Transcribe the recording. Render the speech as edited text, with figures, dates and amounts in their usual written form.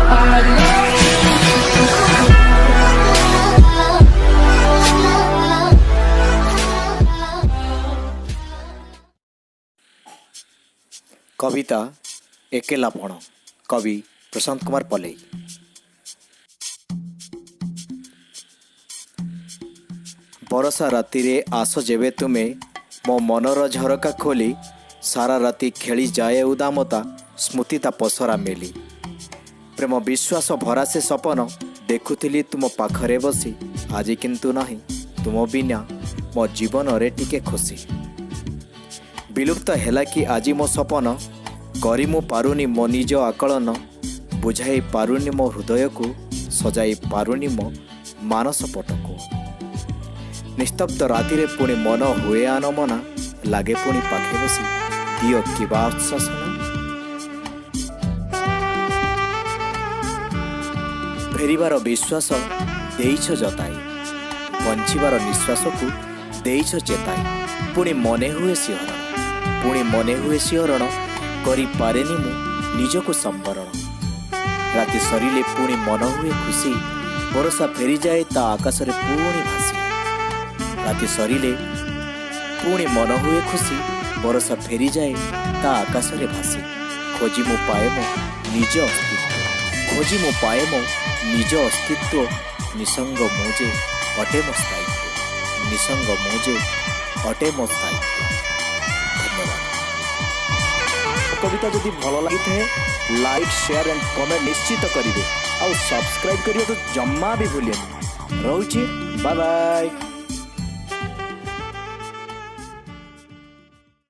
I love you. କବିତା ଏକେଲାପଣ, କବି ପ୍ରଶାନ୍ତ କୁମାର ପଲେଇ। ବରଷା ରାତିରେ ଆସ ଯେବେ ତୁମେ ମୋ ମନର ଝରକା ଖୋଲି, ସାରା ରାତି ଖେଳିଯାଏ ଉଦାମତା, ସ୍ମୃତି ତା ପସରା ମେଲି। ପ୍ରେମ ବିଶ୍ୱାସ ଭରା ସେ ସପନ ଦେଖୁଥିଲି ତୁମ ପାଖରେ ବସି, ଆଜି କିନ୍ତୁ ନାହିଁ ତୁମ ବିନା ମୋ ଜୀବନରେ ଟିକେ ଖୁସି। ବିଲୁପ୍ତ ହେଲା କି ଆଜି ମୋ ସପନ? କରି ମୁଁ ପାରୁନି ମୋ ନିଜ ଆକଳନ, ବୁଝାଇ ପାରୁନି ମୋ ହୃଦୟକୁ, ସଜାଇ ପାରୁନି ମୋ ମାନସ ପଟକୁ। ନିସ୍ତବ୍ଧ ରାତିରେ ପୁଣି ମନ ହୁଏ ଆନମନା, ଲାଗେ ପୁଣି ପାଖେ ବସି ଦିଅ କିବା ଆଶ୍ୱାସନା। ଫେରିବାର ବିଶ୍ୱାସ ଦେଇଛ ଜତାଇ, ବଞ୍ଚିବାର ନିଶ୍ୱାସକୁ ଦେଇଛ ଚେତାଇ। ପୁଣି ମନେ ହୁଏ ଶିହରଣ, ପୁଣି ମନେ ହୁଏ ଶିହରଣ, କରିପାରେନି ମୁଁ ନିଜକୁ ସମ୍ବରଣ। ରାତି ସରିଲେ ପୁଣି ମନ ହୁଏ ଖୁସି, ବରଷା ଫେରିଯାଏ ତା ଆକାଶରେ ପୁଣି ଭାସି। ରାତି ସରିଲେ ପୁଣି ମନ ହୁଏ ଖୁସି, ବରଷା ଫେରିଯାଏ ତା ଆକାଶରେ ଭାସି। ଖୋଜି ମୁଁ ପାଏ ମୋ ନିଜ ଅସ୍ତିତ୍ୱ, ଖୋଜି ମୁଁ ପାଏ ମୋ ନିଜ ଅସ୍ତିତ୍ୱ। ନିସଙ୍ଗ ମୁଁ ଯେ ଅଟେ ମୋ ସ୍ଥାୟିତ୍ୱ, ନିସଙ୍ଗ ମୁଁ ଯେ ଅଟେ ମୋ ସ୍ଥାୟିତ୍ୱ। ଧନ୍ୟବାଦ। କବିତା ଯଦି ଭଲ ଲାଗିଥାଏ, ଲାଇକ୍, ସେୟାର ଆଣ୍ଡ କମେଣ୍ଟ ନିଶ୍ଚିତ କରିବେ ଆଉ ସବସ୍କ୍ରାଇବ୍ କରିବାକୁ ଜମା ବି ଭୁଲିବେନି। ରହୁଛି, ବାଏ ବାଏ।